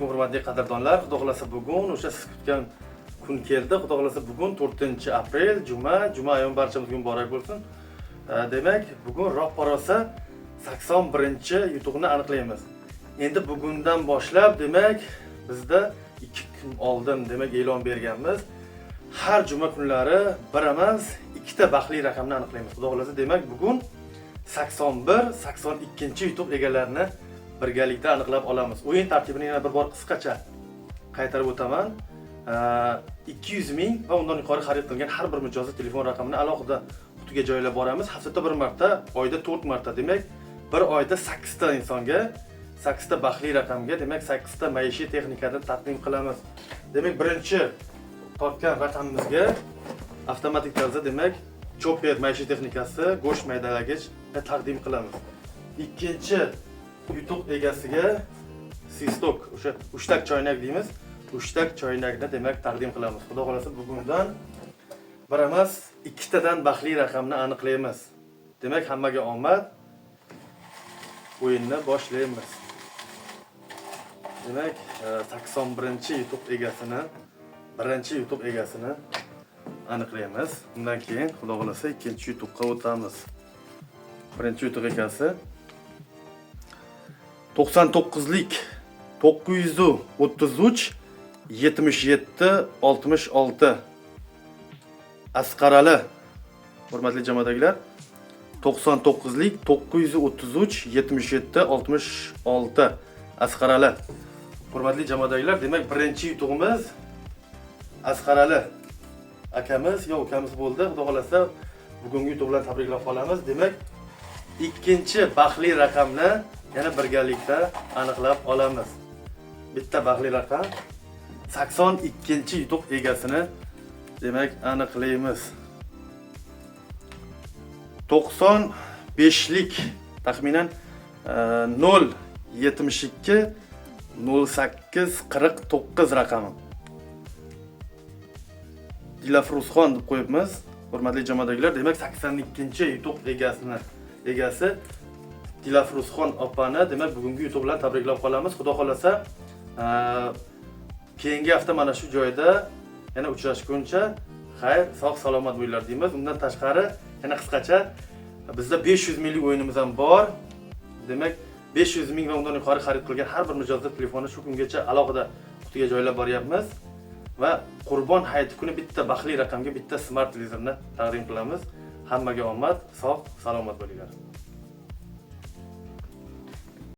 Alaykum, hurmatli qadrdonlar. Xudo xohlasa, bugun o'sha siz kutgan kun keldi. Xudo xohlasa, bugun 4-aprel, juma. Juma ayomi barchamizga muborak bo'lsin. Demak, bugun roppa rosa 81-yutuqni aniqlaymiz. Endi bugundan boshlab, demak, bizda 2 kun oldin, demak, e'lon berganmiz. Har juma kunlari bir emas, ikkita baxtli raqamni aniqlaymiz. Xudo xohlasa, demak, bugun 81, 82-yutuq egalarini birgalikda aniqlab olamiz. O'yin tartibini yana bir bor qisqacha qaytarib o'taman. 200 ming va undan yuqori xarid qilgan har bir mijozni telefon raqamini alohida qutiga joylab boramiz. Haftada bir marta, oyda 4 marta. Demak, bir oyda 8 ta insonga, 8 ta baxtli raqamga, demak, 8 ta maishiy texnikani taqdim qilamiz. Demak, birinchi tortgan raqamimizga avtomatik tarzda, demak, Chopper maishiy texnikasi, go'sht maydalagich taqdim qilamiz. Ikkinchi yutuq egasiga Sistok, o'sha uchtak choynak deymiz. Uchtak choynakni, demak, taqdim qilamiz. Xudo xohlasa, bugundan bir emas, ikkitadan baxtli raqamni aniqlaymiz. Demak, hammaga omad. O'yinni boshlaymiz. Demak, 81-yutuq egasini, birinchi yutuq egasini aniqlaymiz. Undan keyin, Xudo xohlasa, ikkinchi yutuqqa o'tamiz. Birinchi yutuq egasi 99lik 933 77 66, Asqarali. Hurmatli jamoadagilar, 99lik 933 77 66, Asqarali. Hurmatli jamoadagilar, demak, birinchi yutug'imiz Asqarali akamiz yo ukamiz bo'ldi. Xudo xohlasa, bugungi yutuq bilan tabriklab qolamiz. Demak, ikkinchi baxtli raqamni yana birgalikda aniqlab olamiz. Bitta baxtli raqam, 82-yutuq egasini, demak, aniqlaymiz. 95lik taxminan 0 72 08 49 raqami. Dilafruzxon deb qo'yibmiz. Hurmatli jamoadagilar, demak, 82-yutuq egasi Dilafruzxon opani, demak, bugungi yutuq bilan tabriklab qolamiz. Xudo xohlasa, keyingi hafta mana shu joyda yana uchrashguncha xayr, sog' salomat bo'linglar deymiz. Undan tashqari, yana qisqacha, bizda 500 minglik o'yinimiz ham bor. Demak, 500 ming va undan yuqori xarid qilgan har bir mijozni telefoni shu kungacha alohida qutiga joylab boryapmiz va Qurbon hayiti kuni bitta baxtli raqamga bitta smart televizorni taqdim qilamiz. Hammaga omad, sog' salomat bo'linglar.